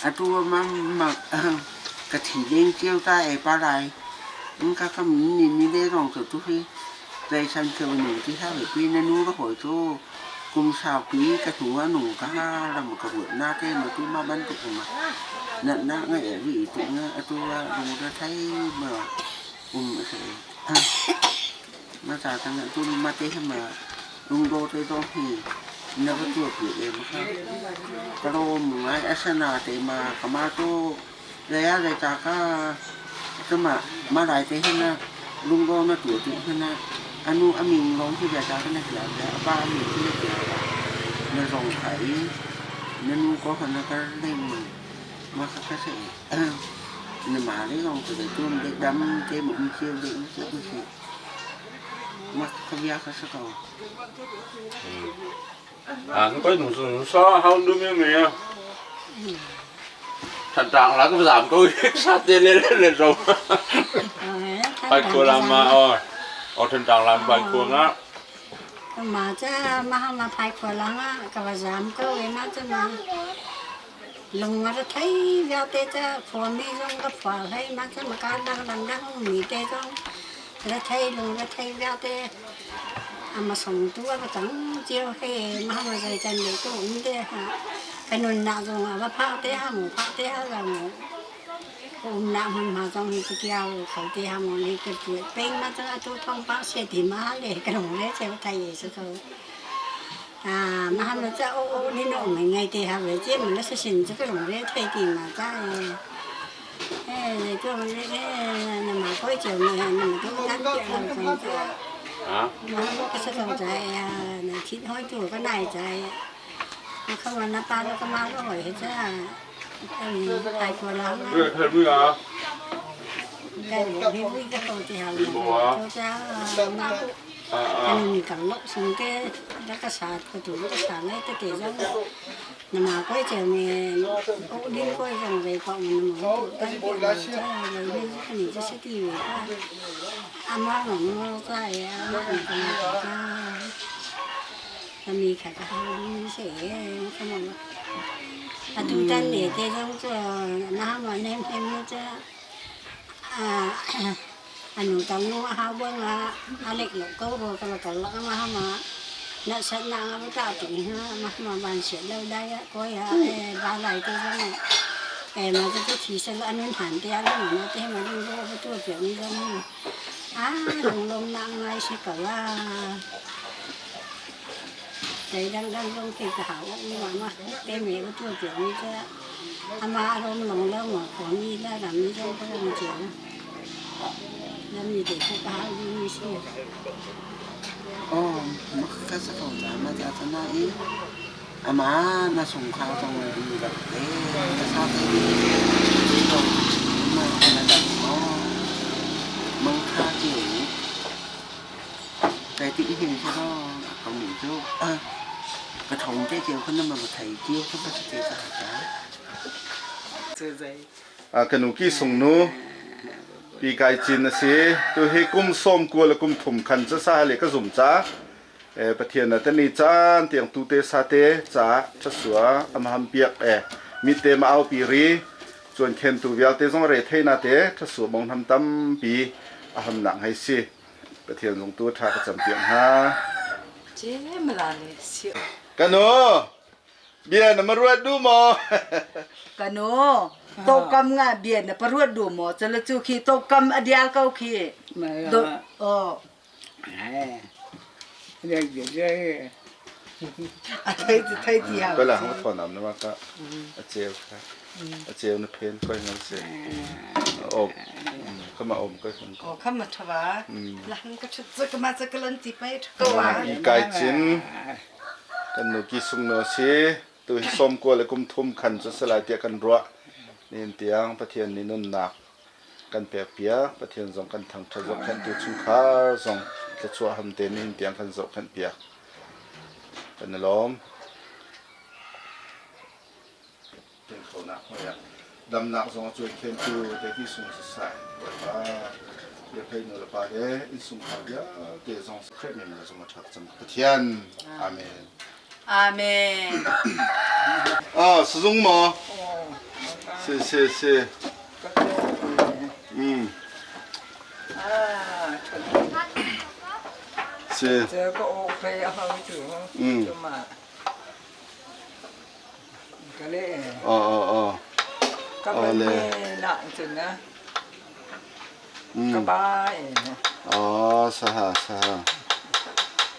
Atu ma ka thi deng cio ta e pa lai. Ka ka ni ni le rong cu tu hi zei san ke nu ti ha ve pi na nu ra hoi cu kum sau pi ka hnu a nung ka ha ram ka ruat na te ma tu ma bantuk ma na na ngai e ri tu nga atu a rung ra thai ma um se ma cha tang tu ma te ma rung do te do hi na va tua pi e ma kha ka ro mu ngai asana te ma ka ma tu le ya le ta ka ka ma ma lai te hi na lung do na tua ti hi na anu aming long hi ta ka na kia ya pa aming hi na kia na rong khai na nu ko na ka leng ma ma ka ka se na ma le rong te tu de dam te mu chiu de se ku si ma ka bia ka sa ko. À, nó có nụ so không đúng như mẹ. Thằng trạng là cái giảm tôi sát lên lên lên rồi. Phải cô làm mà ôi. Ở thằng trạng làm phải cô ngã. Ma cha ma ma phai ko lang a ka va zam ko e ma cha ma lung a thấy ra te cha phone mi zong ka phwa hai ma cha ma ka dang dang dang mi te zong ra thấy lung ra thấy ra te ama song tu a tang chiao he ma ma zai chan le tu um te ha cái nun na zong a va pha te ha mu pha te ha za mu um na hun ma zong hi kiao khau te ha mu ni ke pu peng ma cha tu thong pa se ti ma le ka rong le che thai ye sa ko à mà hắn nó cha ô ô đi nọ mấy ngày thì hà về chứ mà nó sẽ xin cho cái rong le thai ti mà cha ê cho mình le mà có chiều này mà tôi ăn chuyện làm sao. À? มาก็สนใจอ่ะคิดห้อยตัวก็นายใจเข้ามาน้าป้าแล้วก็มาก็หอยจ้าไอ้ไอ้คนเรา Thế thế mới à? ได้พี่วิ่งก็โตที่หาเขาจะมา À อัน à. นี้กันลกสังเกตรักษาประตูรักษาในตะเกียงนมาก็จะมีโอ้ดิ้นก็ยังไปกว่ามันหมดตั้งแต่จะเลยนี่นี่จะสติว่าอามาหลงใจอามาหลงใจมีแขกเขาเสียเขาบอกว่าดูตันเนี่ยที่ต้องจะน้ำมันเน้นเน้นจะอ่า anu tamu ha wa alek lo ko bo ka ka la ma ha ma na sa na nga ba ta ti ha ma ma ban se lo da ya ko ya e ba lai te ja ma e ma te te thi sa la anun han te ala ma te ma lu lo ba tu pe ni lo a long long na ngai se ka la dai dang dang long ke ka ha wa ma ma te me ba tu pe ni ja ama rom long lo ma ko ni la la mi lo ko ni ja แล้วมีเด็กผู้ป้าอยู่ใช่ Oh, makakasa ko ta ma ta ta na i. Ama na sung kha tong ni da te ka sa te ni. To ma na da o. Mong kha chiu. แต่ที่เห็นใช่ก็เขาหนีเจ้ากระทงเจ้เจียวคนนั้นมาไทยเจียวเขาไม่ใช่เจ้าจ้า À cái nụ kia sung nu ปีกายจินนะสิตัวเฮกุมส้มกัวและกุมถุมขันจะซาเลก็สุ่มจ้าเอปะเทียนนะตนี่จานเตียงตูเตซาเตจ้าชะสัวอำหัมเปียกเอมีเตมาเอาปีรีส่วนเคนตูเวียลเตซงเรเทนาเตชะสัวมองทำตั้มปีอาหำหนังให้สิปะเทียนลงตัวทากระจำเปียงฮะ เจ๊มาลาเลยเสีย กันโนเบียร์นะมารวดดูมอ กันโนโตกำงะเบียนนะปรวดดูหมอจะละจูขี้โตกำอเดียลเกาขี้โตอ๋ออะไทยไทยที่ฮะ ก็ละเขาถอนน้ำนะว่าก็อาเจลครับอาเจลนะเพนก็ยังเสียอมเข้ามาอมก็คน อ๋อข้ามาทวาแล้วก็จะจะก็มาจะกลันตีไปก็ว่า ปีกายจินกันหนูกีสุงโนซีตัวส้มกัวและกุมทุ่มขันจะสลายเตียกันรัวนี่เตียงประเทียนนี่นุ่นหนักกันเปียกเปียประเทียนสองกันทั้งทะจกขันตัวชุงคาสองจะชัวหำเตนี่เตียงกันจกขันเปียกกันล้อมเตียงเขาหนักเลยดำหนักสองจุดเข็มตัวเด็กที่สูงสุดสายว่าเดี๋ยวให้หนูละปาเด้อิสุงคาเดียเดี๋ยวสองเครมเมลสองมาทักจำประเทียนอาเมน อาเมน Ah, sizung maw? Si si si. Si. Aw aw aw. Awle. Aw saha saha.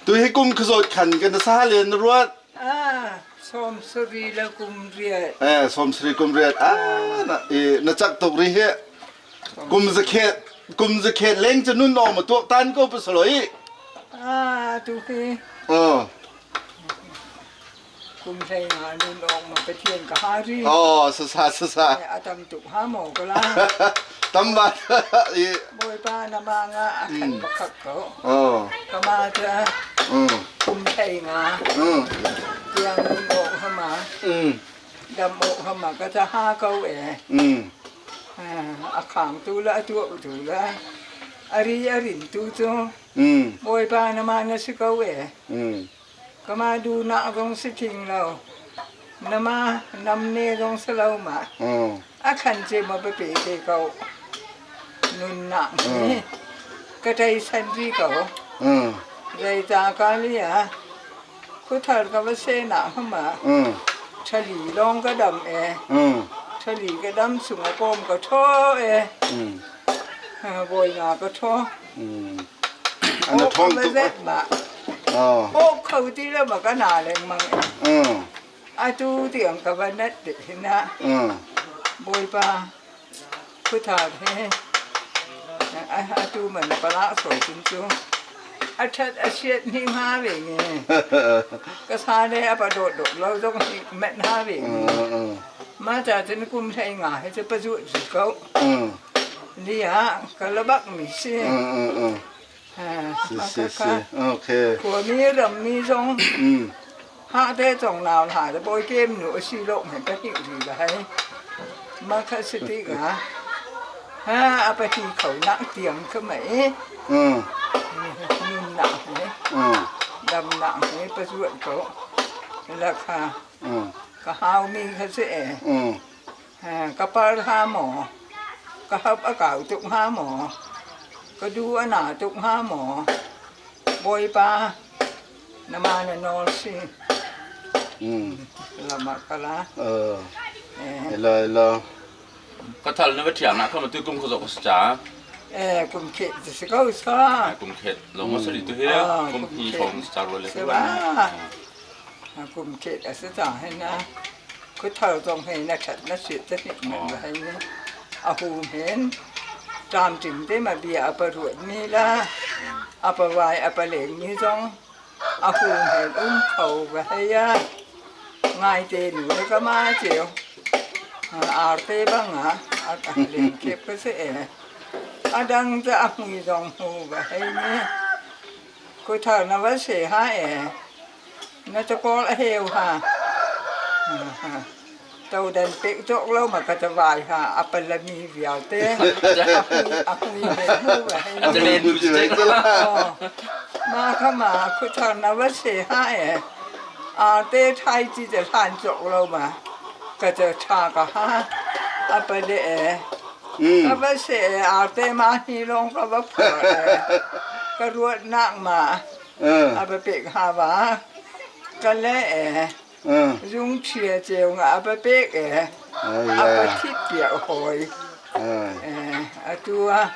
Tu hi kum khazawt khan kan saha len na ruat. Ah, sawm sarih le kum riat. Eh, sawm sarih kum riat. Ah, na, i, na cak tuk ri hi. Kum zakhet, kum zakhet leng cu nun awm a tuak tan ko pasaloi. Ah, tu hi. Oh. Kum hlei nga nun awk ma Pathian ka ha ri. Oh, sasa sasa. A tam tuk ha mo ko la. Tam ba. Bawipa na ma nga a khan pakhat ko. Oh. Ka ma cha. Kum hlei nga. Tiang nun awk ha ma. Dam awk ha ma ka cha ha ko e. A khang tu la a tuah tu la. A ri a rin tu cu. Bawipa na ma na si ko e. Kama du na zong si thing lo. Nama nam ne zong si lo ma. A khan ce ma pe pe te ko. Nun nak ni. Ka tei san ri ko. Rei ta ka li a. Khuthar ka va se na ma. Thali long ka dam e. Thali ka dam sung a kom ka tho e. Bawi nga ka tho. Ana thong tuk. Ma. Oh kho ti le ma ka na lengmang e. Atu tiang ka va nat te na. Bawipa phutha he atu man pala soi cun cu a that a siat ni nga ve nge ka sa le a pa dot dot lo zong hi met ha ve nge ma cha cun kum hlei nga he cu pa zu zu ko Ni ah ka la bak mi si. Si si si. Okay. Khuami rammi zong ha te chong nau hla te bawi kem nu si lo men ka hi ri la hai. Ma kha si ti ga. Ha a pa ti khau nak tiang kha mai. Nun nak he. Dam nak he pa zuat ko. La kha. Ka hau mi kha se. Ka par hnga maw? Ka hap a kau tuk hnga maw? Ka du a na tuk hnga maw? Bawipa, na ma na nawl si. Lam ah ka la. Elo elo. Ka thal na va thiam na kha ma tu kum kho zok si cha. Eh, kum khet si ko sa. Kum khet lo ma sali tu he kum hi phong si cha ro le. Se ba. Kum khet a si ta he na. Khuthar zong hi na ṭhat na siat te hnik men va hei ni. A hu hen tlamtling te ma bia a pa ruat mi la a pa vai a pa leng mi zong a hu hen um kho va hei a ngai te nu le ka ma ceu arte bang a a leng khep ka se e a dang te a hmui zong hu va hei ni khuthar na va se ha e Na cakawl a heu ha. Todan pek cawk lo ma ka cavai ha a palami vialte a hui he mu va hei. Ma kha ma khuthar na va se ha e arte thai chi te hlan cawk lo ma ka ca tha ka ha a pale e ka va se arte ma hi long ka va phar e ka ruat nak ma A va pek hnga va ka le e zungthia ceu nga a va pek e a va thit piak hawi. Atu ah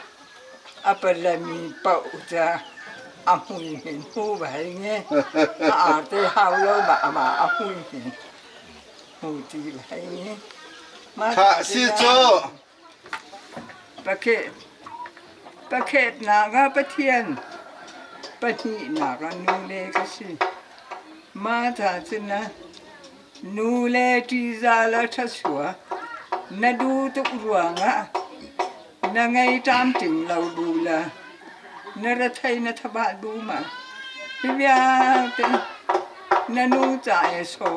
a palami paoh ca a hmui hin hu va hei nge a arte hau lo ma ama a hmui hin hu ti va hei nge. Khah si cu. Pakhetnak ah Pathian, pahnihnak ah nule ka si. Mah ca cun nule ṭihzah le ṭhasua na duh tuk ruangah na ngei ṭamṭing lo bu le na rethei na thabah bu ma hi vialte na nu ca i saw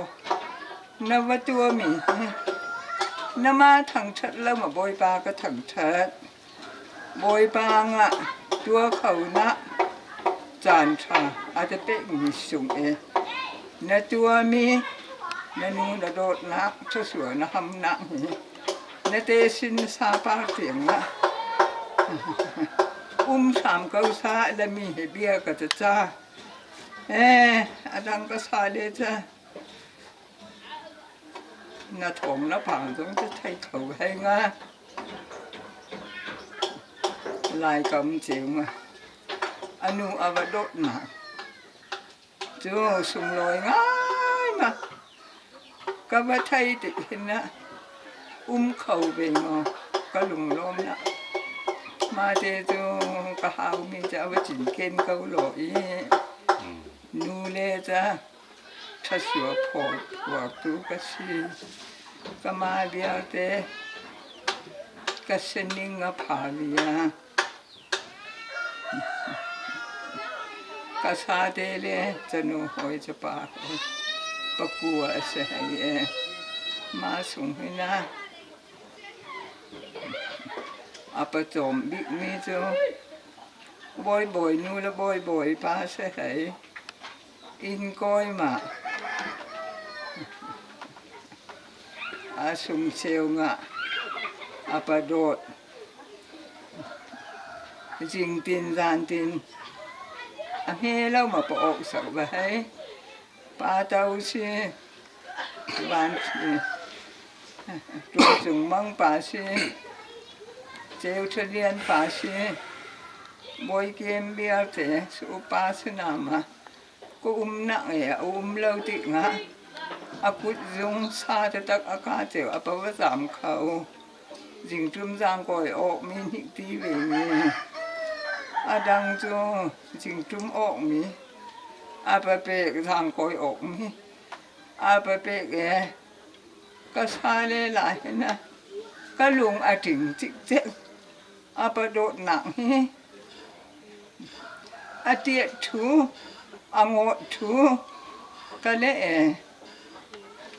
Na va tuahmi hi na mah thangṭhat lo maw Bawipa ka thangṭhat? Bawipa ngah tuah kho nak caanṭha a ka pekmi sung i na tuahmi Na nu na dawtnak thluachuah na hamnak hi na te sin sapar tiang ah um hram ko sah lami he bia ka ca ca. Eh, a dang ka sa le ca. Na thawng na phang zong cu thei kho hei nga. Lai kam ceu ma. Anu a va dawtnak cu sunglawi ngai ma. Ka va thei tik hin ah um kho ve maw ka lunglawm na. Mate cu ka haumi cu a va cinken ko law i nu le ca ṭhasua phuartu ka si. Ka mah vialte ka sining a phami ah ka sate le canu hawi cu pa hawi pakua a si hei e. Mah sung hi na a pawcawm bikmi cu bawibawi nu le bawibawi pa si hei. Inn kawi ma a sungceu nga a padawt. Zingtin zantin a hme lo ma pa awk sak va hei. Pa to si van si Ṭuangcung mang pa si Ceu Ṭha Lian pa si Bawi Kem vialte su upa sinam ah ka umnak i a um lo tikah a kutzung sa taktak a ka ceu a pa va zam kho. Zingṭum zaangkawi awkmi hnikti vemi a dang cu zingṭum awkmi a papek zaangkawi awkmi a papek e ka sa le lai hin ka lung a ṭing cikcek. A pa dawtnak hi a tiah ṭhu, a ngawh ṭhu, ka leh e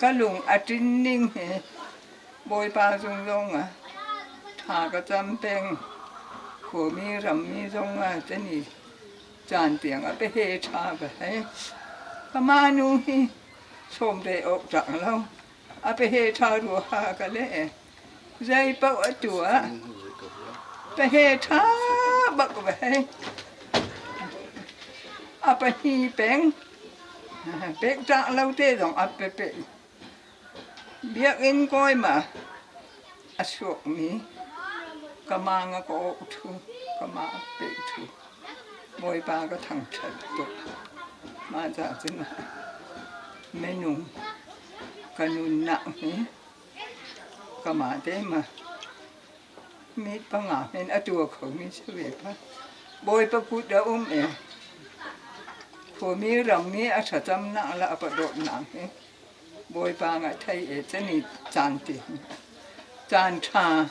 ka lung a ṭin ning hi Bawipa zung zong ah ṭha ka cam peng. Khuami rammi zong ah tani caan tiang a pe he ṭha ka hei. Ka mah nu hi sawm ve awk ṭak lo. A pe he ṭha rua ka leh e. Zei paoh a tuah. Ka he ṭha bak ve. A pahnih peng. Pek ṭah lo te zong a pe pe. Biakinn kawi ma a suakmi ka mang a ka awh ṭhu, ka ma a pe ṭhu. Bawipa ka thangṭhat tuk. Mah ca cun minung ka nunnak hi Kamah te ma mi panga men a tua khomi si ve pa. Bawipa kut a um e. Khuami rammi a thlacamnak le a padawtnak hi Bawipa nga thei e cani caan ti caan ṭha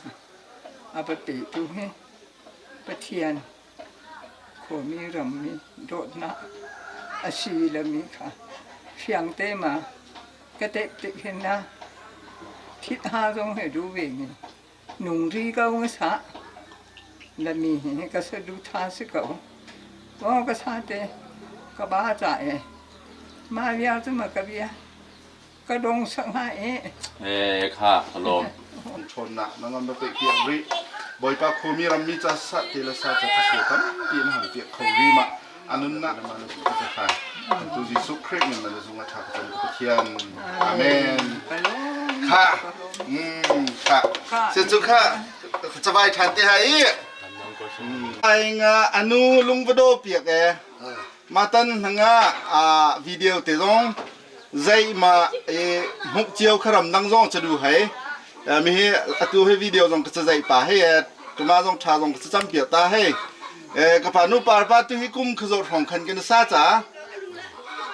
a pa petu hi Pathian khuami rammi dawtnak a si lami kha fiang te ma ka tep tik hin na thit ha zong he du ve mi nung ri ko nga sa lami hi ka sa du tha si ko o ka sa te ka ba cha e ma vial cu ma ka bia ka dong sak hnga e. Eh kha ka lawm. Ṭhawnnak na ngam pe piak rih. Bawipa khuami rammi ca sa te le sa ca thase tampi an hang piak kho ri ma anunnak na mana su ka khai. Kan tu Jesuh Khrih min na zung a ṭha ka cam ka Pathian. Amen. Kha. Kha. Se cu kha cavai ṭhan te hai. Ai nga anu lungvado piak e. Matan hanga a video te zong zei ma e hmuk cio kharam dang zong chadu hei mi hi atu he video zong ka zai pa hei tuma zong tha zong ka cham pia ta hei e ka pa nu par pa tu hi kum khazo thong khan kan sa cha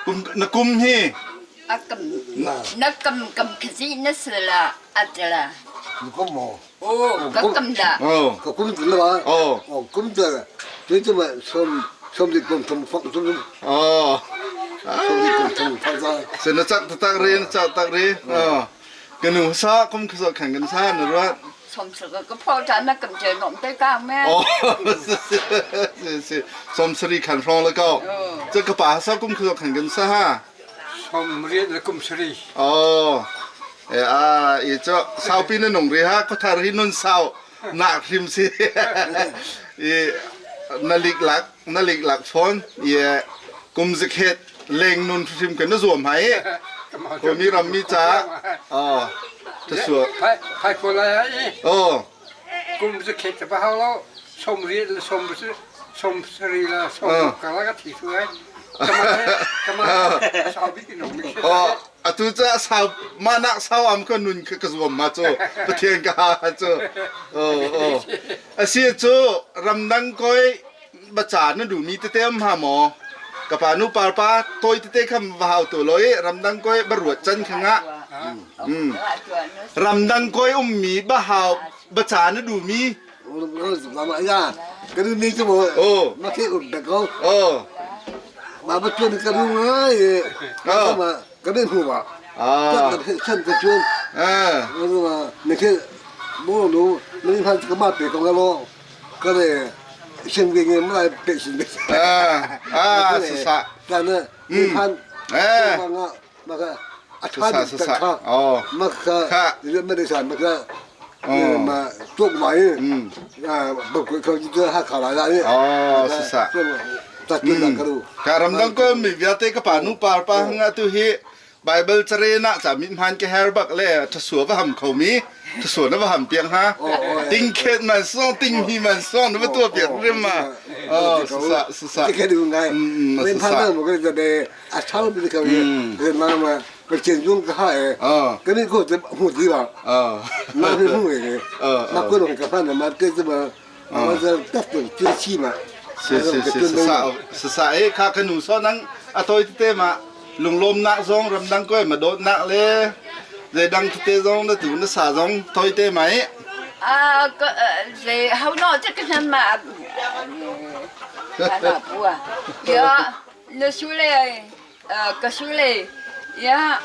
kum na kum hi akam na kam kam khasi na sala atala kum mo oh ka kam da oh ka kum tu la oh oh kum tu tu tu ma som som di kum thum fak tum oh som di kum thum fak za se na chak tak re na chak tak re oh kanu sa kum khazo khan kan sa na ruat som sa ka pho ta na kam che nom te ka me oh si si som sri khan rong la ko che ka pa sa kum khazo khan kan sa ha. Sawm riat le kum sarih. Oh. E a i cho saupi na nung ri ha khuathar hi nun sau nak hrim si. I na lik lak na lik lak phone i kum zakhet leng nun hrim kan na zuam hai. Komi ram mi ca. Oh. Tasua. Phai ko lai ai. Oh. Kum zakhet pa hau lo som riat le som som sari la som kala ka thi su ai. Kama sau bik in mi. Oh, atu ca sau ma nak sau am ka nun ka ka zuam ma cu Pathian ka ha cu. Oh oh. Asi cu ramdang koi baca na du mi tete am ha mo. Ka pa nu par pa toi tete kham va hau tu loi ramdang koi baruat chan khanga. Ramdang koi ummi ba hau baca na du mi. Ya, ka du mi cu mo. Oh. Ma khi um bek ko. Oh. Ma ba chuan ka du ngai. Oh. Ma ka ben hu ba. Ah. Ka chan ka chuan. Ah. Ma na khi mo lu ni phan ka ma pe ko nga lo. Ka le sinh viên nghe mai pe sin be. Ah. Ah, sa. Ka na ni phan. Eh. Ma ka a tha sa sa. Oh. Ma ka ma de san ma ka ma tuak mai. Ah, ba ko ko ji ha kha la la ni. Oh, sa sa. Ta tu la ka lu. Ka ramdang ko mi viate ka pa nu par pa hanga tu hi Bible care na cha min han ke her bak le thasua va ham kho mi thasua na va ham piang ha ting khet man song ting hi man song na va tua piak rim ma oh sa sa sa Cái đường này, mình phan nó một cái đề à cháu bị cái gì, mà mà cái chuyện dung cái hai, cái này cô chỉ hụt gì mà, mà cái hụt này, mà cô đồng cái phan mà cái gì mà, mà giờ tất cả chuyện chi mà. Si si si sa sa sa e kha ka nu so nang a toi te ma lunglom nak zong ramdang koi ma dot nak le ze dang te zong na tu na sa zong toi te mai 啊，个呃，后脑这个什么？那不啊，呀，那出来，个出来，呀，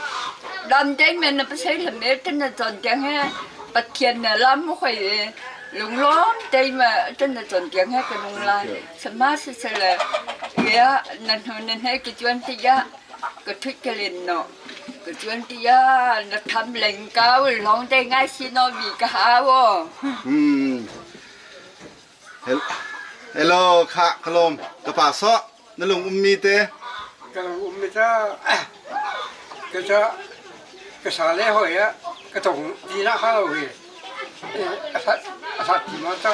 南京面那不是什么，真的赚钱嘿，白天呢，咱们会龙ล้对嘛，真的赚钱嘿个龙啦，什么是是了，呀，那那那个赚的呀，个出个人喏。个转啲啊，那氹零九，浪地挨先攞味个下喎。 อืม Hello ค่ะขลมกระป๋าซอนลุงอุมมีเต กระอุมมีจ้าก็จะกระสาเล่หอยอะกระตงดีนะข้าวเฮอาสัตอาสัตมาจ้า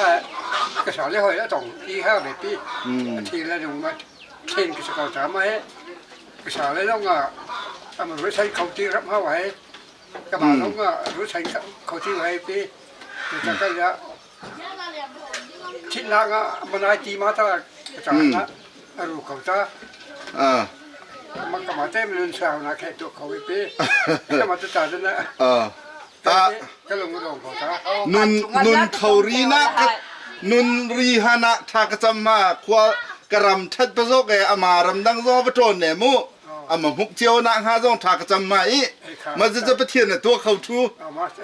กระสาเล่หอยอะตงดีข้าวเบปี้ทีละหนุ่มมาเข่งกระสกาวสามมาให้กระสาเล่ต้องอ่ะมันรู้ใช้เขาที่รับข้าวไว้กระบาต้องอ่ะรู้ใช้เขาที่ไว้ปีจะก็จะทิศนักอ่ะมันไอตีมาตากระสานะรู้เขาจ้า อ่า มันก็มาเต็มลุนสาวนะแค่ตัวเขาไปปีก็มาจะตาจนนะ เออตา ก็ลงก็ลงเขาจ้า นุนนุนเขารีนะนุนรีหานะทากจำมาควกระรำทัดประสบเออมารำดังซอปะโจนเนี่ยมูอามาหุกเจียวนะฮะซองทากจำมาอีมันจะจะไปเทียนเนี่ยตัวเขาทู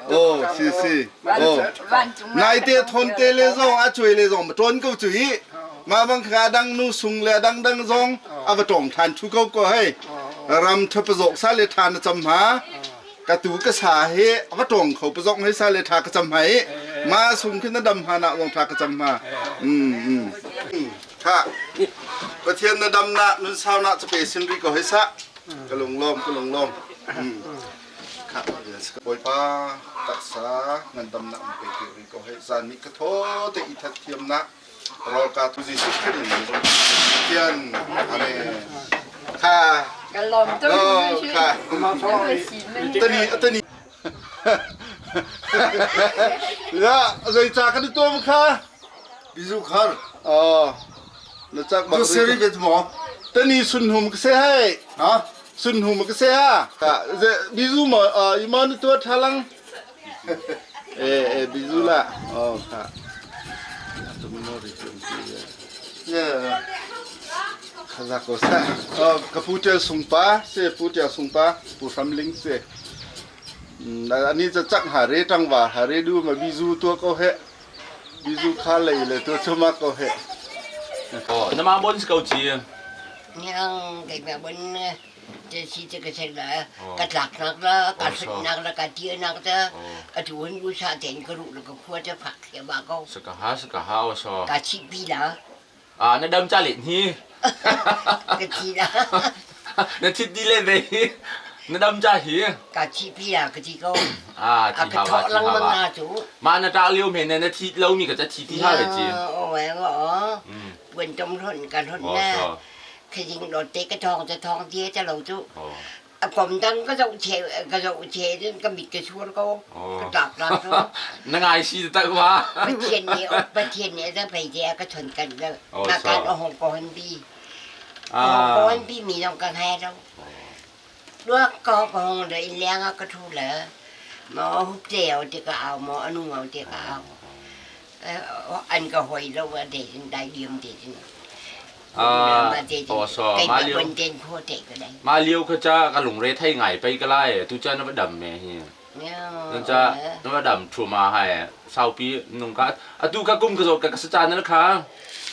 โอ้สิสิโอ้นายเตทนเตเลซองอาช่วยเลซองมาจนก็จุยมาบังคาดังนูสุงเลดังดังซองอาบตองทานชูเขาก็ให้รำทัดประสบซาเลทานจำหากระตูกระสาเฮอาบตองเขาประสบให้ซาเลทากระจำให้มาสุงขึ้นนดำหานะลงทากระจำมาค่ะประเทียนนดำนะนุนสาวนะจะไปสินรีก็ให้ซะกระลงลมกระลงลมค่ะปอยป้าตักษานันดำนะไปเกี่ยวก็ให้ซานมิกระโทเตอิทัดเทียมนะรอกาตุจิสุขึ้นเทียนอะไรค่ะ กระลมตัว ค่ะตัวนี้ตัวนี้แล้วเลยจากกันตัวมั้งคะ บิจูคาร์ อ๋อแล้วจาก ตัวเซรีเวทมอ ตัวนี้สุนหุมก็เสียให้ ฮะ สุนหุมก็เสียค่ะบิจูมออ๋ออีมอนตัวทาลังเอเอบิจูละอ๋อค่ะตัวมันโนริจุน เนี่ย ข้าจะก็เสียอ๋อกระพูเจ้าสุงปาเสียพูเจ้าสุงปาปูฟำลิงเสียอันนี้จะจักหาเรตังว่าหาเรดูมาบิจูตัวก็เฮบิจูข้าเลยเลยตัวชมาก็เฮ 哦，那么本是够钱。 ยังเก็บแบบบน Te si te ka sek la ka tlak nak la ka hrut nak la ka tia nak ta atu hun u sa ten ka ru la ka khua te phak thia ba ko. Saka ha saka ha o so. Ka chi pi la. Ah na dam cha len hi. Ka thi la. Na thit di le ve hi. Na dam cha hi. Ka chi pi la ka ti ko. Ah thi ha wa thi ha wa. Ma na ta liu me na na thi lo mi ka cha thi ti ha le chi. O wa o. Buan tom hon kan hon na. 佢落地个汤就汤啲只老祖，啊广东嗰种斜嗰种斜个灭嘅出个，个杂杂咗。那爱死得嘛？不天你不天你都被这个传紧啦，那间我红过很比，红过很比面上更嗨咯。我个个嚟两个出来，冇掉这个熬，冇安弄熬这个熬，按个回路啊，地大点地。 Ah, aw so ma lio ma lio kha cha ka lungre thei ngai pei ka lai tu cha na va dam me hi nan cha na va dam thu ma hai saupi nung ka atu ka kum ka zo ka sa cha na kha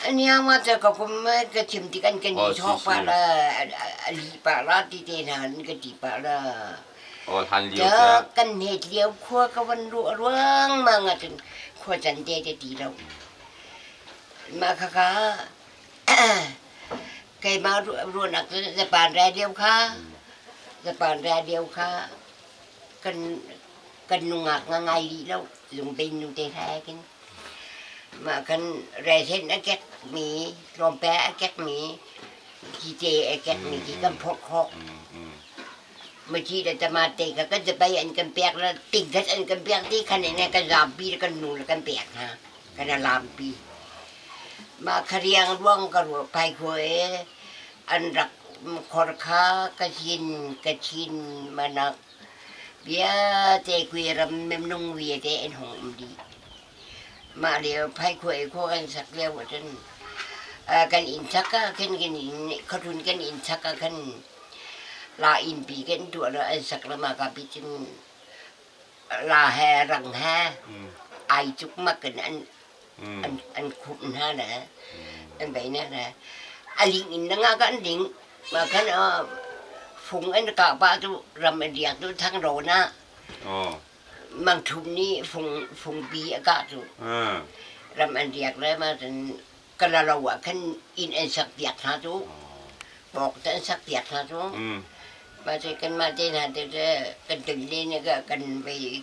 อันนี้ว่าจะก็คุมก็ชิมที่กันกันชอบปะละลีปะละที่เตนันก็จีปะละ อ๋อทันเลียว เจอกันเหตุเลียวขั้วก็วันรั่วร่วงมางะจนขั้วจันเจจะตีเรามาค่ะค่ะ Keimah ruahnak cu Japan radio kha Japan radio kha kan kan nungak nga ngai rih lo lungpin nu te kha kin mah kan resen a kek mi tlawmpe a kek mi kite a kek mi khi kan phok khok Maci le tamate kha kan zapei an kan pek la tingkhat an kan pek ti khan in kan zampi le kan nu le kan pek hna kan a lampi mah khariang ruang ka ruah pai khua e an rak khor kha ka chin ka chin manak bia te kui ram mem nung vi te an hong um di mah lio phai khua e khua kan sak lio ahcun kan inn sak ah khin kan inn khuahlun kan inn sak ah khan la innpi kan tuah le an sak le mah ka pi cun la he rang he ai cukmak in an an an khumh hna le an bei hna le a ling in na nga ka an ling mah khan fung an kah pah cu ram an riak cu thang rawn ah Mang Thum nih fung fungpi a kah cu ram an riak le ma cun Kalalo ah khan inn an sak piak hna cu bawk te an sak piak hna cu ma cu kanmah te hna te cu kan tun len i kan vei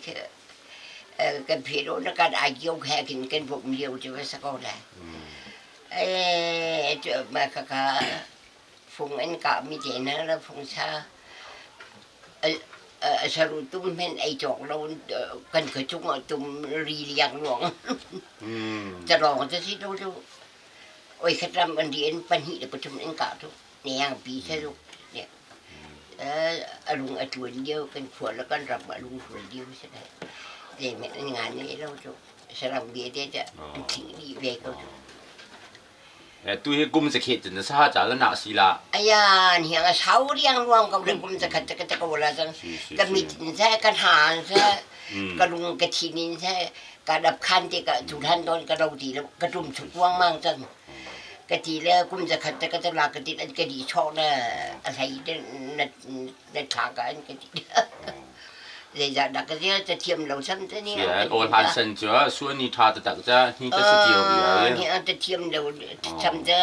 kan phe lo na kan ai kio he khin kan bawmh lio cu va si ko lai. Eh cu ma khakha fung an kah mi te hna le fung sa Saru tum hmenh ei cawk lo kan khua chung ah tum ri liangluang. Calawng cu si tu cu oi khat ram an rian pahnih le pathum an kah cu neng pi sa lu a lung a tuan lio kan khua le kan ram a lung hrual lio si le zei hmenh an ngan ve lo cu saram vialte cu an thing dih ve ko cu. Tu hi kum zakhet cun na sa ca la nak si la. Aya niang a sau riang ruang ko le kum zakhat ka ta ko la cang ka mit in sa ka hna sa ka lung ka thin in sa ka dap khan te ka tu than don ka ro ti le ka tum chuk wang mang cang ka ti le kum zakhat ka ta la ka ti an ka di chok na a hlei na na tha ka an ka ti zeizah dah ka zia ca thiam lo sam te ni awl han san cu suan ni tha taktak ca ni ta si tio bia ni an ta thiam lo sam te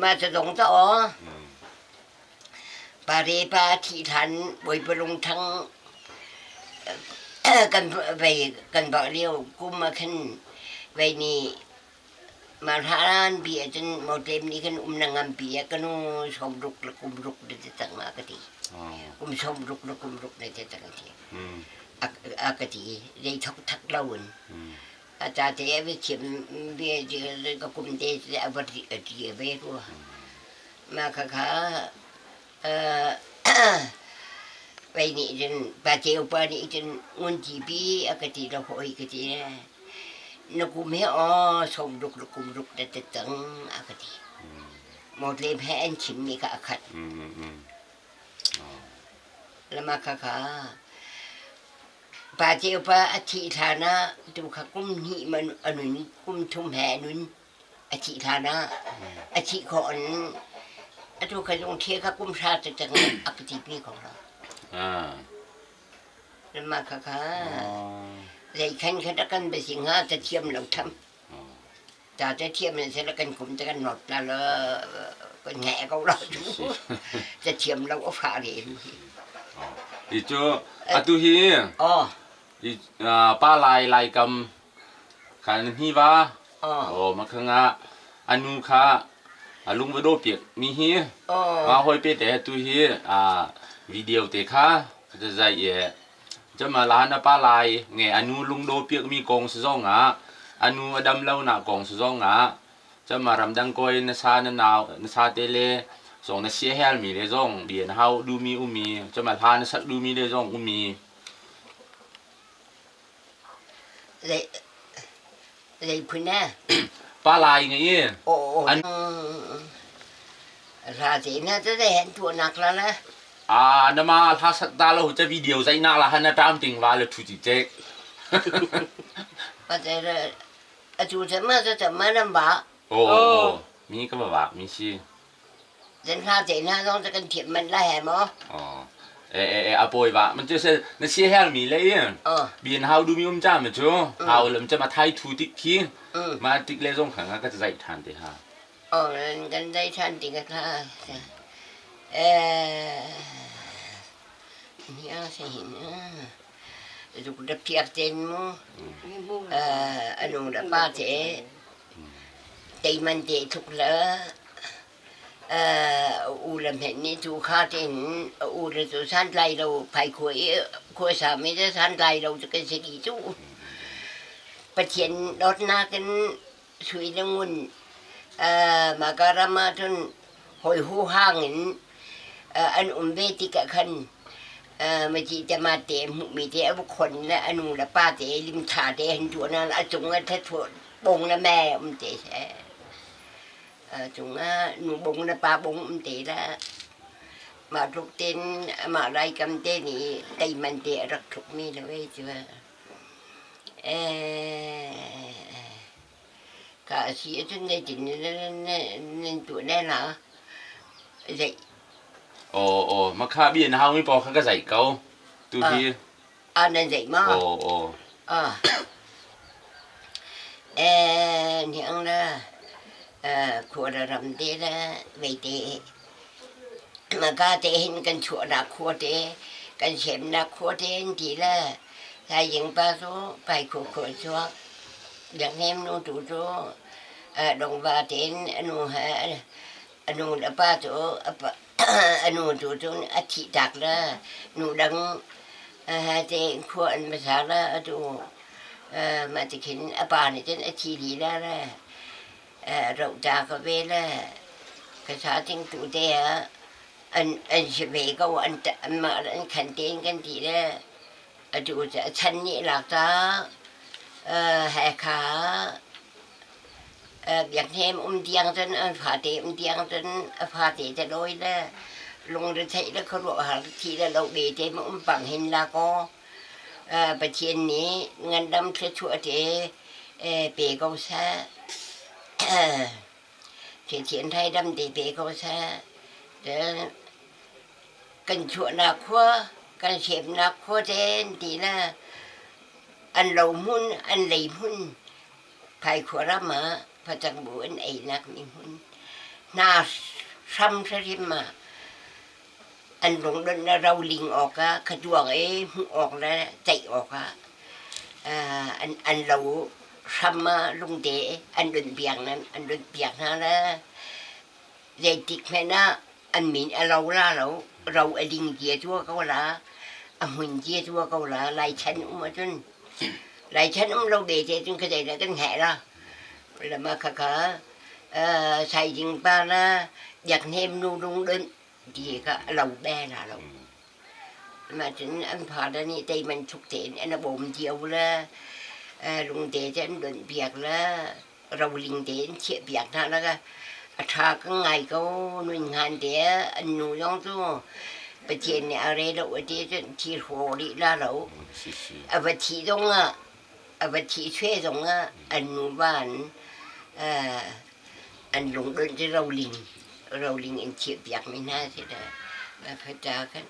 ma ta dong ta o pa re pa thi than boi palung thang kan vei kan ba liu kum a khan vei ni Marharan bi ahcun mawtlem nih khan um na ngampi ah ka nu sawmruk le kum ruk na ti cang ma ka ti. Kum sawmruk le kum ruk na ti cang ti. A ka ti zei thok thak lo in. A ca te a vi thiam bia ka kum te a va ti ve rua. Ma kha kha Pei nih cun pa ceu pa nih cun ngun pi a ka ti lo hawi ka ti le na kum he aw sawmruk le kum ruk na ti cang a ka ti. Mawtlem he an chimmi kha a khat. Lama kha kha pa ceu pa a thih hlan ah tu kha kum hnih man a nun kum thum he a nun. A thih hlan ah a thih khawh in Atu kha zong thia kha kum hra te cang a ka ti pi ko lo. Mah kha kha zei khan kha ta kan basi nga ta thiam lo tham. Ta ta thiam in se la kan kum ta kan not la la kan nge ko lo tu. Ta thiam lo a fa re lu hi. I cu atu hi pa lai lai kam khan hi va oh ma kha nga anu kha a lung va do piak mi hi ma hoi pe te tu hi a video te kha ka zai ye chama la na pa lai nge anu lung do piak mi kong se zong ah anu adam lo na kong se zong ah chama ramdang koi na sa na nau na sa te le zong na sia hel mi le zong bian hau du mi umi chama hla na sak du mi le zong umi. Lei phun eh? Pa lai ngai i. Aw. Hla te na te dei han tuah nak la la. Ah, na ma hla sat da lo cha video zai na la han na tam ting wa le thu chi chek. Pa te le atu te ma te te ma nam ba. Oh, mi ka ba ba mi si. Zan hla te hna zong cu kan thiam manh lai he maw? Eh eh eh a pawi va man cu se na si hel mi le i bin hau du mi um cha ma cu hau lam cha ma thai thu tik khi ma tik le zong khang ka zai than te ha. Oh kan zai than ti ka kha. Eh ni a se hin zuk da piak ten mu anu da pa te Teiman te tluk le u le hmenh nih cu kha tein a u le cu santlai lo phaikhua i khuasa mi cu santlai lo cu kan si dih cu. Pathian dawtnak in sui le ngun mahka ram ah cun hawi huhang in an um ve tikah khan Maci te ma te hmuhmi te a va khon le a nu le pa te limtha te han tuah na a cung ah thlathuah bong le me um te seh. Cung ah nu bong le pa bong um te la. Mah tluk ten amah laikam te nih teiman te a rak thlukmi le ve cu. Ka a si ahcun zeitin nan tuah ne la? Zeih. Aw aw makha bi na hau mi pawl kha ka zeih ko. Tu hi. Ah nan zeih ma? Aw aw. Ah. Eh niang la khua la ram te la vei te maka te hin kan chuahnak khua te kan semnak khua te in ti la Lai Ying pa cu pai khu khua chuak Biaknem nu tu cu dongva tein a nu he a nu le pa cu a nu tu cun a thih tak le nu dang he tein khua an va sa le atu mah ti khin a pa nih cun a thi lila le rohta ka ve le ka sa ting tu te ah an an si ve ko an anmah an khan tein kan ti le Atu cu a chan nih lak ta Hakha Biakhnem um tiang cun an fate um tiang cun a fate te lawi le lungretheih le khuaruahhar thi le lo be te ma um pang hin la kaw Pathian nih ngandam thluachuah te pe ko seh. Thian thai dam te pe ko seh. Kan chuahnak khua, kan semnak khua te an ti la an lo hmun, an lei hmun, Phaikhua ram ah facang bu an einak mi hmun hna hram hrim ah an lungdonh le roling awk ah khaduang i hmuh awk le ceih awk ah an lo hram ah lungte an donh piak an donh piak hna le zeitik hmanh ah an min a lo la lo ro a ding cia tua ko la a hmun cia tua ko la lai chan um ahcun lai chan um lo be te cun khazei dah kan heh la lama kha kha sai ding pa la yak hnem nu lung đun ti kha a lo be la lo ma cun an pha da nih tei man chuk te in an a bawm cio la lungte te an donh piak la roling tein chiah piak hna la a ṭha ka ngai ko nun hngan te an nu zong cu Pathian nih a re lo a ti cun thi hraw rih la lo a va thi zong ah a va thi chue zong ah an nu va an an lungdonh cu roling Roling in chiah piak mi hna si da phata kan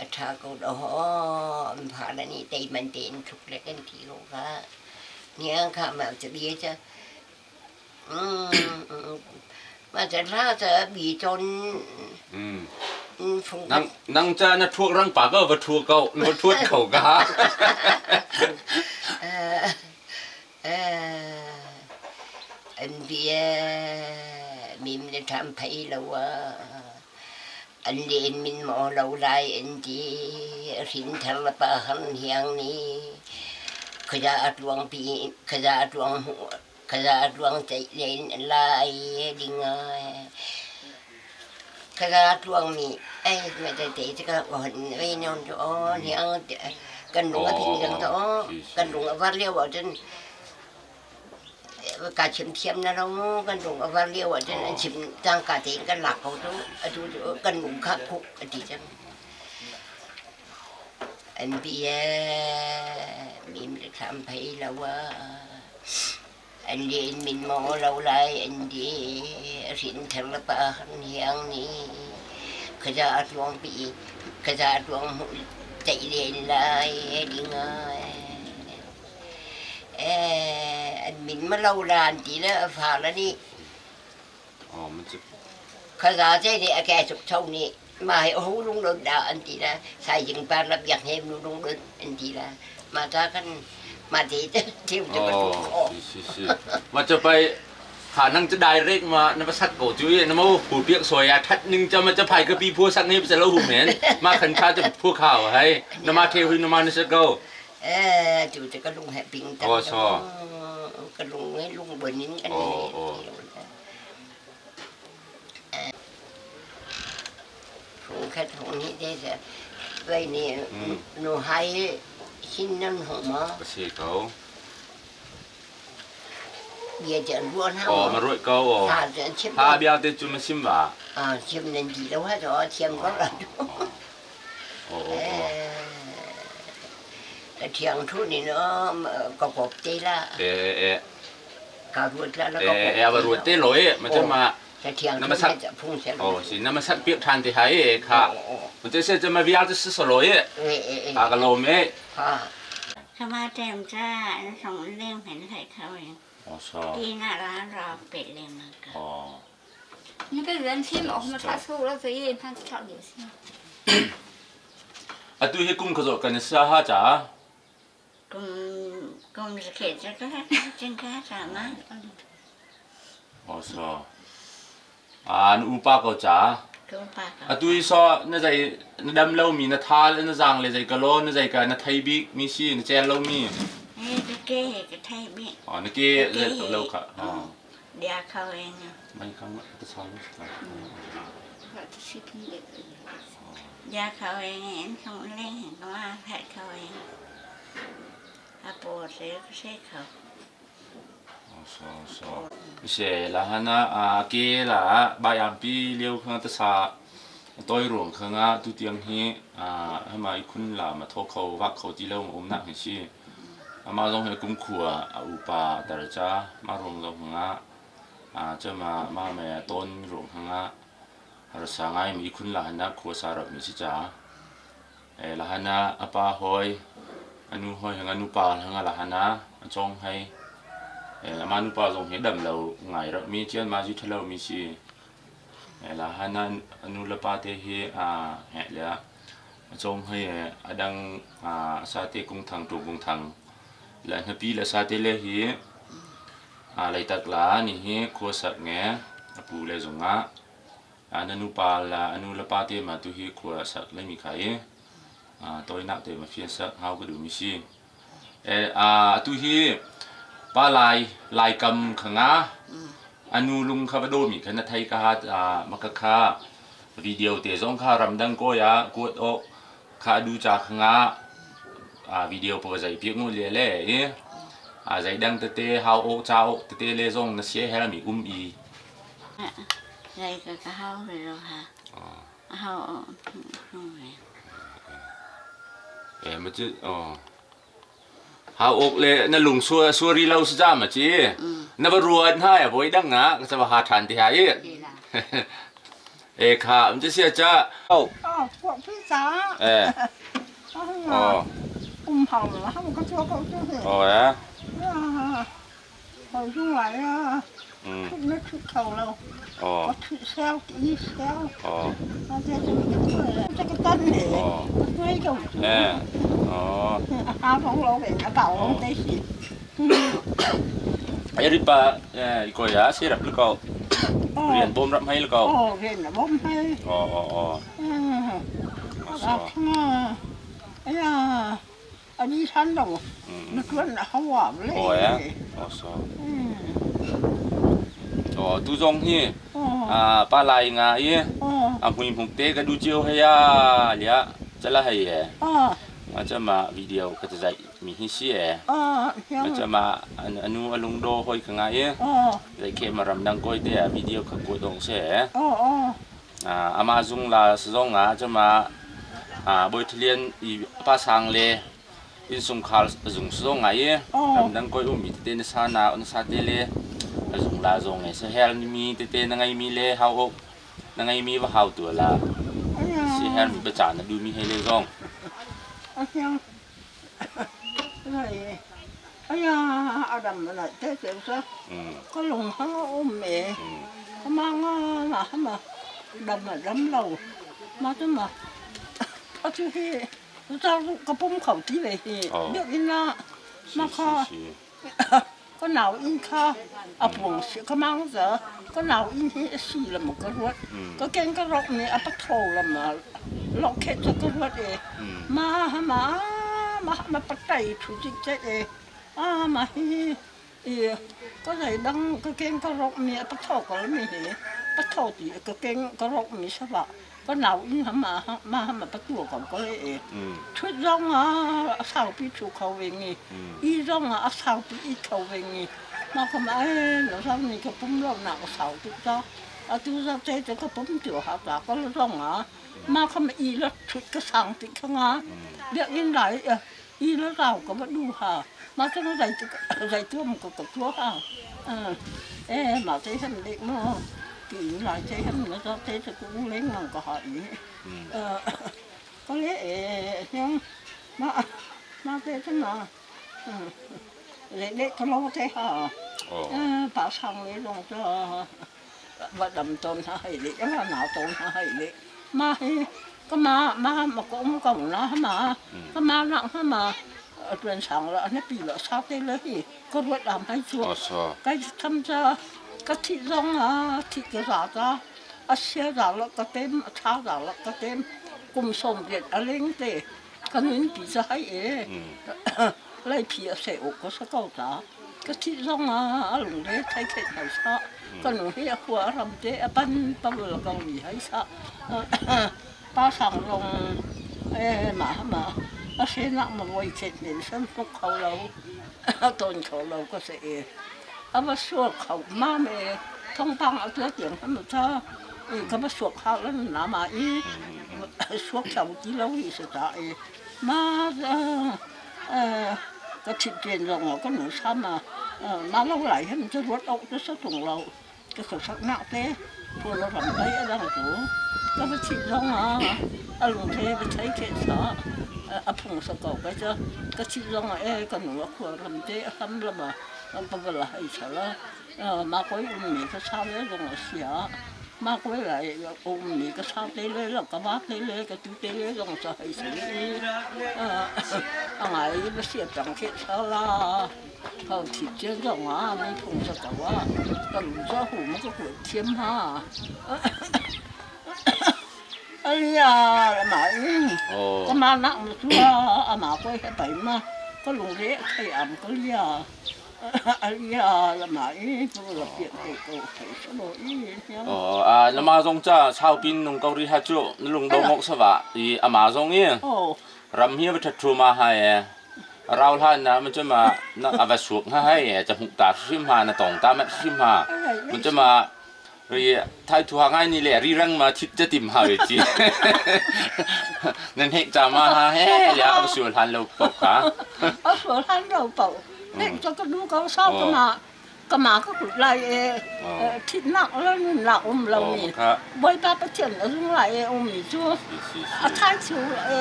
a ṭha ko do an pha la ni tei man te in thuk le kan ti ko kha niang kha ma cha bia cha ma cha la cha bi chon Nang nang cha na thuak rang pa ko va thua ko na va thuat ko ka. An bia mim le ṭham phei lo ah an len min maw lo lai an ti. Hrinthar le pa ham hiang nih khuaza a tluang pi khuaza a tluang khuaza a tluang ceih len lai ding ai. Khuaza a tluang mi ai me te te ka hon ve non cu aw hniang kan lung a phin cang to kan lung a var lio ahcun ka chim thiam na lo mu kan lung a var lio ahcun an chim cangka tein kan lak ko cu atu cu kan lung kha khuk a ti cang an bia mim le thlam phei lo ah An len min maw lo lai an di hrinthar le pa hiang nih khaza a tluang pi khaza a tluang hmuh ceih len lai ding ai. Eh an min ma lo la an ti le a fa la nih khaza ce nih a ke suk cho nih ma hi ho lung lon dah an ti la sai jing par la biak hem lu lung lon an ti la ma ta kan ma te te te ba tu kho si si ma cha pai kha nang cha direct ma na va sak ko chu ye na mo hu piak soya that ning cha ma cha phai ka pi phu sak nge cha lo hu men ma khan kha cha phu khao hai na ma the hui na ma na sa ko eh chu cha ka lung he ping ta oh so ka lung ngai lung bonin kan oh oh Fungkhat hung hi te cu vei nih nu hai hin nan hung maw? Ka si ko. Bia cu an ruah hna maw? Ma ruah ko. Ha cu an chim. Ha bia te cu ma sim va. Ah chim nan di lo ha cu thiam ko la. Oh. Ka thiang thu ni no ka kop te la. Eh eh. Ka ruat la la ka kop. Eh eh, va ruat te lo eh ma ma 那么สั哦，是那么สัเปียกทานที่ให้ค่ะมันจะเสียจะมาวิอาจะสโลยอากะโลเม สมาเต็มจ้าส่งเรื่องเห็นใส่เขาเองที่หน้าร้านรอเป็ดเลยมากัน อ๋อ 那个人天我们他说了这一他跳流星。 อะตุเฮกุมขจกันซาฮาจ้า กุมกุมสเขตจะก็จึงแค่สามารถ อ๋อซออ่าอุปาก็จ้า Atu i so na zei na dam lo mi na tha le na zang le zei ka lo na zei ka na thei bik mi si na cel lo mi. เอ้ke ka thei bi. Oh na ke le lo kha. Oh. Dia khao eng. Mai khang ta sa lo. Dia khao eng en không lên có ma phải khao eng. A po se se khao. So so. Se la hana a ke la ba yam pi liu khang ta sa toi ruang khanga tu tiang hi a hama i khun la ma tho kho wak kho ti lo um nak hi si. Ama zong he kum khua a upa tar cha ma rong zong nga a cha ma ma me ton ruang khanga har sa ngai mi khun la hana khua sa rap mi si cha. E la hana apa hoi anu hoi hanga nu pa hanga la hana chong hai e ama nu pa zong he dam lo ngai ra mi chian ma ji thalo mi si e la hana anu la pa te hi a he le chong hai adang a sa te kung thang tu kung thang la hna pi la sa te le hi a lai tak la ni hi kho sak nge apu le zonga a na nu pa la anu la pa te ma tu hi kho sak le mi khai a toy nak te ma fian sak hau ka du mi si e a tu hi pa lai lai kam khanga anu lung kha ba do mi khana thai ka a maka kha video te zong kha ramdang ko ya ko o kha du cha khanga a video po zai pi ngu le le e a zai dang te te hau o cha o te te le zong na sie hera mi um i zai ka ka hau re ro ha hau o e ma chu o Hau awk le na lung suari lo si ca ma ci. Na va ruat hna ya voi dang ah ka va ha than ti ha i. E kha um ti sia cha. Oh, 我非常。 Eh. 哦。唔好啦，我个做狗就是。哦呀。啊，好出来啊。嗯。出没出头了？哦。我出烧一烧。哦。啊，这这个这个灯呢？哦。追到。哎。哦。阿公老人阿爸老这是。 ไอ้ริปะเอ่อก็ยาสิรับแล้วก็เรียนบ่มรับให้แล้วก็ 哦，เรียนบ่มให้ อ๋ออ๋ออ๋อ 嗯，啊，哎呀，啊你山东，那个好啊嘞。 โอ้ยอ๋อสออ๋อตูจงฮีอ่าปลาไหลงาอีอ่าหุยหุกเตกดูเจียวให้ยาเลียจะละให้เอมาจะมาวิดีโอก็จะใจมีฮิสิเอมาจะมาอนุอลุงโดหอยขงาเอใจเคมารำดังก้อยเตะวิดีโอขกดองเสอ่าอามาซุงลาสซองอ่ะจะมาอ่าบอยทเลียนอีปาสังเลอินสุงคาลซุงสซองไงรำดังก้อยอุมีเตนซานาอุนซาเตเลซุงลาซงไงเสเฮลมีเตเตนไงมีเลฮาวอกนไงมีว่าฮาวตัวละเสเฮลมีประจานดูมีเฮเลซอง 哎呀，阿林嚟聽小聲，個龍蝦我唔咩，阿媽啊嘛嘛，林啊林路，嘛啫嘛，啊就是就個泵球啲嚟去，約因啦，嘛個個鬧因卡，阿婆個掹咗，個鬧因去死了嘛個活，個驚個落呢阿不頭了嘛，落劇就個活嘅，嘛嘛嘛嘛不帶出去只嘅。啊嘛嘿，哎，ก็ใส่ดังก็เก่งก็รกมีปะทอก็มีเหปะทอตีก็เก่งก็รกมีสบะก็หนาวอินหมามามาปะตัวก็ก็เลยเอ出装啊，手比出口泳嘅，衣装啊，手比一口泳嘅，嘛佢嘛哎，老三你个泵落那个手都着，啊都着这这个泵就好咋个装啊，嘛佢嘛衣了出个上的看啊，两人来啊，衣了绕个不路哈。มาจังไรไรตัวมันก็กับตัวค่ะเออเอ๊มาใจทำเด็กมั้งกินหลายใจทำแล้วก็ใจจะกุ้งเล้งมันก็หายเออก็เลยเอ๊ยังมามาใจฉันมาเล็กๆก็ร้องใจค่ะเออปากช่างเลยลงจะว่าดำตนให้เล็กว่าหนาวตนให้เล็กมาก็มามามากุ้งก็นะมาก็มาหนังมา 转上了，那比了啥的了嘿，个我安排做，该他们这个体重啊，体个啥子啊，啊写上了个点，查上了个点，公送的啊领的，个人比这还耶，来皮啊写我个是搞啥？个体重啊，啊弄的太太太差，个弄的活什么的，搬搬了个厉害啥，巴上弄，哎嘛嘛。อาเสนะมาไว้เจ็ดเห็นฉันพวกเขาเราตอนเขาเราก็เสียอามาสวดเขามาเมท้องปังเอาเตื้อเตียงทำท่าก็มาสวดเขาแล้วหนามาอีสวดเขาที่เราอีสตาเอมาเออก็ทิดเตียนเราก็หนูซ้ำมามาเราไหลให้มันจะรดออกจะสะตุงเราก็เขาสักหนักเต้พวกเราทำไปอะไรกูก็มาทิดลงอ่ะอารมณ์เทไปใช้เขตสา a phung sa ko ka cha ka chi long e ka nu khu ram te ham la ma pa ba la hai cha la ma ko um ni ka sa le long sia ma ko la um ni ka sa te le la ka ba te le ka tu te le long sa hai si a ngai ba sia tang ke cha la 好铁匠装啊，没碰着狗啊，个龙爪虎么个滚天哈。哎呀，嘛，ก็มานักมาชัวอามาก็ให้ไปมาก็ลงเรียกให้อ่ำก็เรียไอ้ยาละมาอีตัวละเปียกเก็ไข่สโลอี อ๋ออ่าละมาซงจ้าชาวปินนงเกาหลีฮะจุนลุงดงกสวะอีอามาซงอีรำเฮียวัฒทูมาให้เราท่านนะมันจะมานะอาบสุกให้จะหุกตาชิมหานะตองตาแม่ชิมหามันจะมา Ri thai thu ha ngai ni le ri rang ma thit ja tim ha ve chi. Nan hek cha ma ha he ya a sual han lo pau kha. A sual han lo pau. Nek cho ka du ka sao ka ma ka ma ka kut lai e thitnak le nunnak um lo mi Bawipa Pathian a zung lai e um mi cu a thai chu e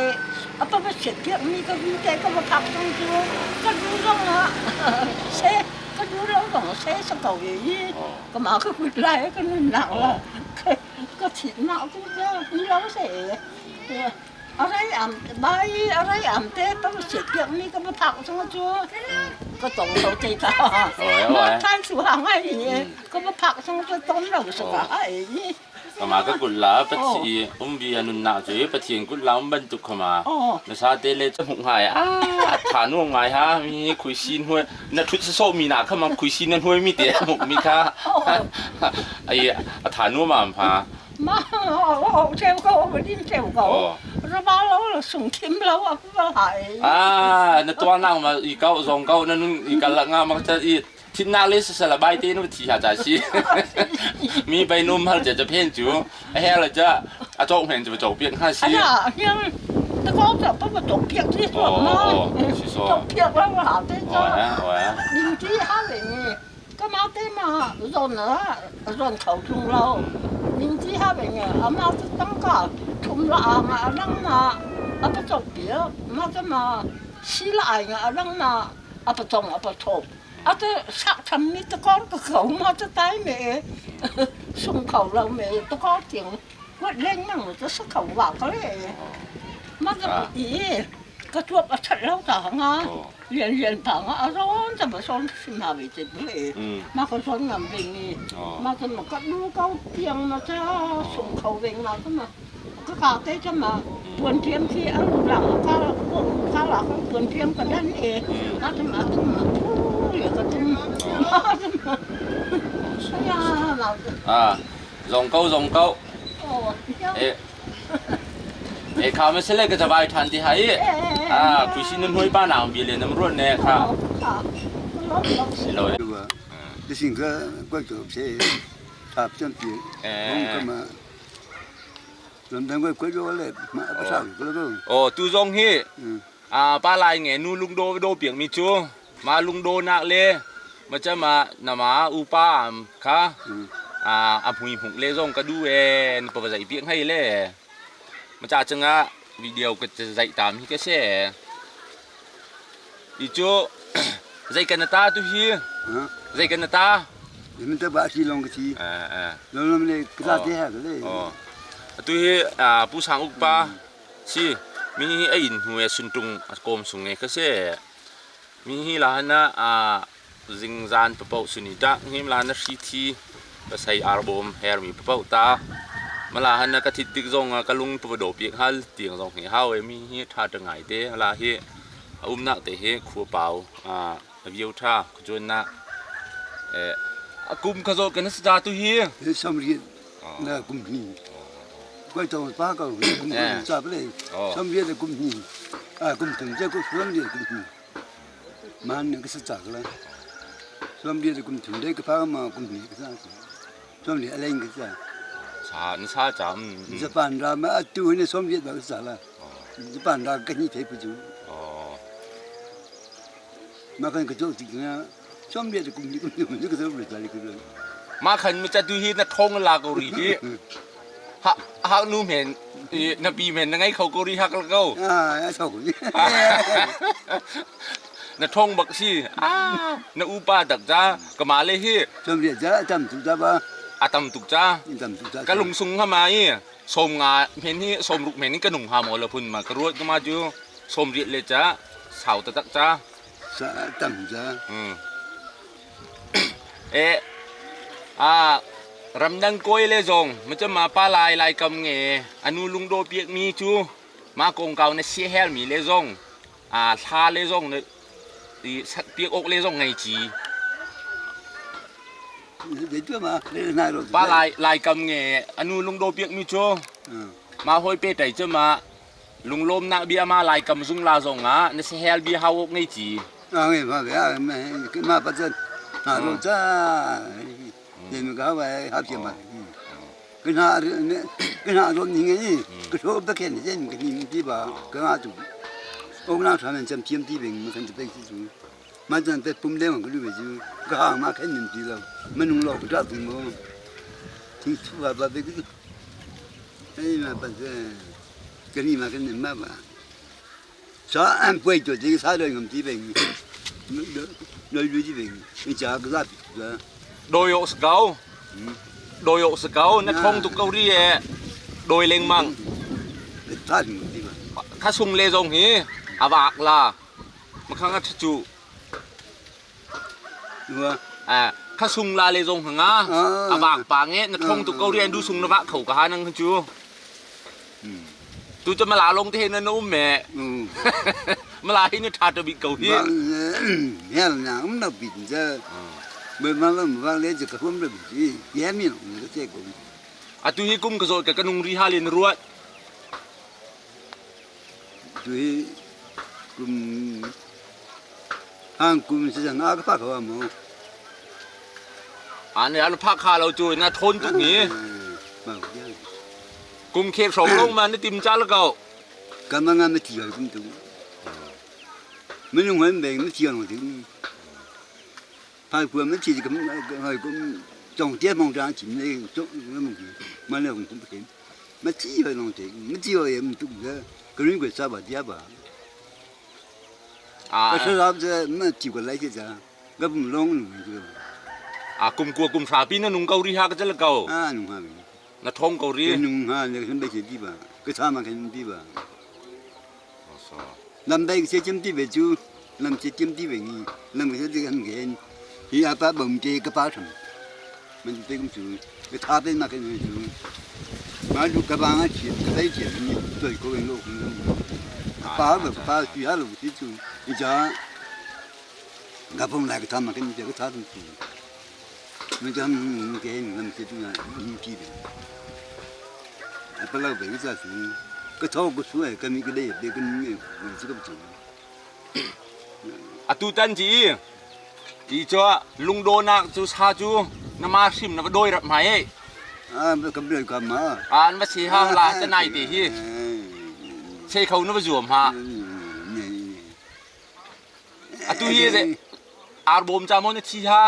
a pa chiat piak mi ka vi te ka va phak zong cu ka du zong ah se ka du lo zong se sa ko e i ka ma ka kut lai ka nunnak la ka thitnak cu ni lo se A rei am bai a rei am te pa siat piak mi ka va phak chung cu ka tong lo te ka. Ma than su ha ngai ni ka va phak chung cu ton lo sa ka ai ni. Kama ka kut la pathi um bi anun na chu pathian kut la um bantuk khama na sa te le cha hmuk ngai a tha nuang ngai ha mi khui sin huai na thut so mi na khama khui sin na hnuai mi te muk mi kha ai a tha nuam am ha Ma cheu ko din cheu ko ra lo sung thim lo a va hai. Ah na tua nang ma i kau zong kau na nun i kal nga ma cha i thin na le sa la bai te nu thi ha cha si mi bai num hal cha cha phen chu a he la cha a chok men chu chok piak ha si. A hiang ta ko cha pa pa chok piak thi so ma chok piak la ha te cha ding chi ha le ni Ka mau te ma zawn ah zawn kho ṭung lo. Ningci ha ve nge a mau cu tangka thum la ang ah a rang ma a pa cawk piak. Ma cu ma si la ai nga a rang ma a pa cong a pa thawp. A te sak tham mi takor ka kho ma cu tai me sung kho lo me takor tiang huat lengmang cu sa kho wa ka le. Ma cu i ka tuap a that lo ta nga lian lian pa nga a rawn ta ba son sim ha ve te ble ma ka son ngam ve ni ma ka ma ka du kau piang ma cha sung khau ve ma ka ma ka ka te cha ma puan thiam khi a lu lang ka ko ka la ka puan thiam ka dan e ma ta ma tu ma pu ya ka tum ma ta ma ya ma à zong câu zong câu e E kha ma sele ka jabai than ti hai a khuisi nan hoi pa nang bi le nam ruan ne kha si lo 这性格怪狗些，他不想比，我干嘛？人等怪怪着嘞，嘛不上不了都。 Oh tu zong hi a pa lai nge nu lung do do piang mi chu ma lung do nak le ma cha ma na ma u pa kha a a phui huk le zong ka du en pa zai piang hai le ma cha changa video ka zai tam hi ka se i chu zai kan ta tu hi zai kan ta 你们都把西弄个去，弄弄嘞，个啥子哈个嘞？ 哦，tu hi a pu sang uk pa si mi hi a in hnuai suntung a kawm sung nge kha si. Mi hi la na a zingzan papoh suni dak him la na hri thi pasai arbawm her mi papoh ta mala han na ka thit tik zong ka lung pa do piak hal tiang zong hi hau e mi hi tha ta ngai te la hi a um nak te hi khu pau a view tha chun na e a kum kha zo kan sa tu hi 上面那公平，怪早八个公平咋不嘞？上面的公平，啊公平这个上面的公平，嘛那个是咋个了？上面的公平那个怕嘛公平个啥子？上面阿个啥？ 啥？你啥咋？你这班长嘛，都那上面那个啥了？你班长跟你贴不住。哦。嘛看个做这个，上面的公平公平，这个是不是咋的个？ Ma khan mi cha tu hi na thong la ko ri hi ha ha nu men na pi men na ngai kho ko ri hak la ko à sao cũng na thong bak si a na u pa tak cha ka ma le hi 上面这咱们做吧 a tam tuk cha 咱们做 ka lung sung ha ma i som nga men hi som ruk men ni ka nung ha mo la phun ma ka ruat ka ma ju som riet le cha sau ta tak cha 啥咱们这 e a ramdang koi le zong ma cha ma pa lai lai kam nge anu lung do piak mi chu ma kong kau na si hel mi le zong a thla le zong ne ti sat piak ok le zong ngai chi 你做嘛？你哪路？ pa lai lai kam nge anu lung do piak mi chu ma hoi pe tai cha ma lung lom na bia ma lai kam zung la zong a na si hel bi hau ok ngai chi 啊，我嘛别啊，没嘛不这哪路这？你们搞外好些嘛？ Ka hna ka hna ron ning ni ka tho ba khen jen ka nim ti ba ka nga tu. Ong na tha men cham thiam ti bing ma khan te si chu. Ma chan te pum le ma ka lu be chu. Ka ha ma khen nim ti lo. Manung lo ka ta tu mo. Thing thu ba ba be ku. Ai ma pa se. Ka ni ma kan ma ba. Sa an puai tu ti sa lo ngam ti bing. Noi lu ti bing. Ni cha ka za pi. Doi o skau. Doi o skau na thong tu ko ri e. Doi lengmang. Kha sung le zong hi awak la. Makhang a chu. Kha sung la le zong hanga awak pa nge na thong tu ko ri an du sung na wa kho ka ha nang chu. Tu cu mala long te na um me. Mala hi na tha to bi ko hi. Hel na um na bi ja. Me ma ma ma le je ka hum le bi. Ye mi no ka che ko. Atu hi kum ka zo ka kanung ri halin ruat. Tu hi kum hang kum si jang a ka pa ka mo. An an pha kha lo chu na thon tuk ni. Kum khek song long ma na tim cha la ko. Ka ma nga ma ti kum tu. Minung hoi beng ma ti no ti. Phai kua ma ti kum hoi kum chong tie mong trang chim le chong mong ti ma le kum kum ma ti hoi long ti ma ti hoi em tu ga ka rin ko sa ba dia ba. Ka sa ra ma ti ko lai che ja. Ga bum long nu ju. A kum kua kum hra pi na nung ko ri ha ka chal ko. A nung ha. Na thong ko ri. Nung ha le kan ba che di ba. Ka sa ma kan di ba. Lam dai che chem ti be chu lam che chem ti be ni lam che ti kan gen hi a pa bom che ka pa tham. Man te kum chu ka tha pe ma kan chu. Ma lu ka ba nga chi ka dai che ni toi ko lo ku. Pa ba pa chi ha lu chi chu. I ja ga bom la ka tha ma kan je ka tha chu. Ma jam ke lam che tu na ni ti be. A pa la be ka chu. Ka tho ko su ka mi ka le be ka ni chi ka chu. Atu tan ci ti cho lungdo nak chu sa chu na ma hrim na va doi rat mai ei. A ka ble ka ma. An va si ha la cha nai ti hi. Che kho na va zuam ha. Atu hi ze ar bom cha mo na thi ha.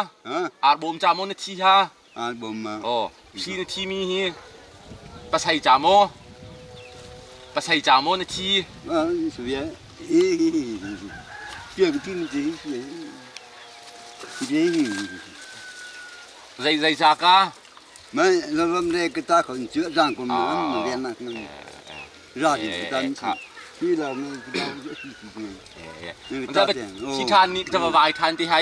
Ar bom cha mo na thi ha. Ar bom ma. Oh, si na thi mi hi. Pasai cha mo. Pasai cha mo na thi. A su ye. Ye ka tin ji ye. Ye. Zai zai cha ka. Ma lo lam le ka ta khon chu rang ko ma ma ven na ra ji tan chi. Hi la ma ka ta chi chi. สิทานนี่จะมาวายทานที่ให้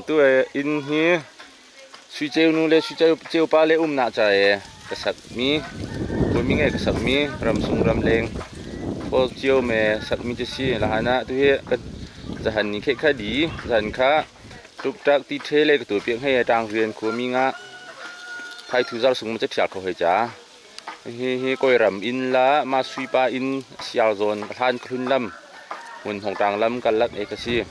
ตัวอินฮีสุเจวนูเลสุเจวเจวปาเลอุมนาใจกษัตริย์มีคนมีไงกษัตริย์มีรำสุงรำเลงพอเจียวเมสัตว์มีจะซีละหานะตัวเฮก็จะหันนี่แค่คดีจะหันค้าตุกตักตีเทเลก็ตัวเพียงให้ต่างเรียนครัวมีงะไทยทูซาสุงมันจะเสียเขาให้จ้า Hihi Kawiram inn la ma Suipa inn sial zawn hlan khlun lam hmun hongtang lam kalak e ka si.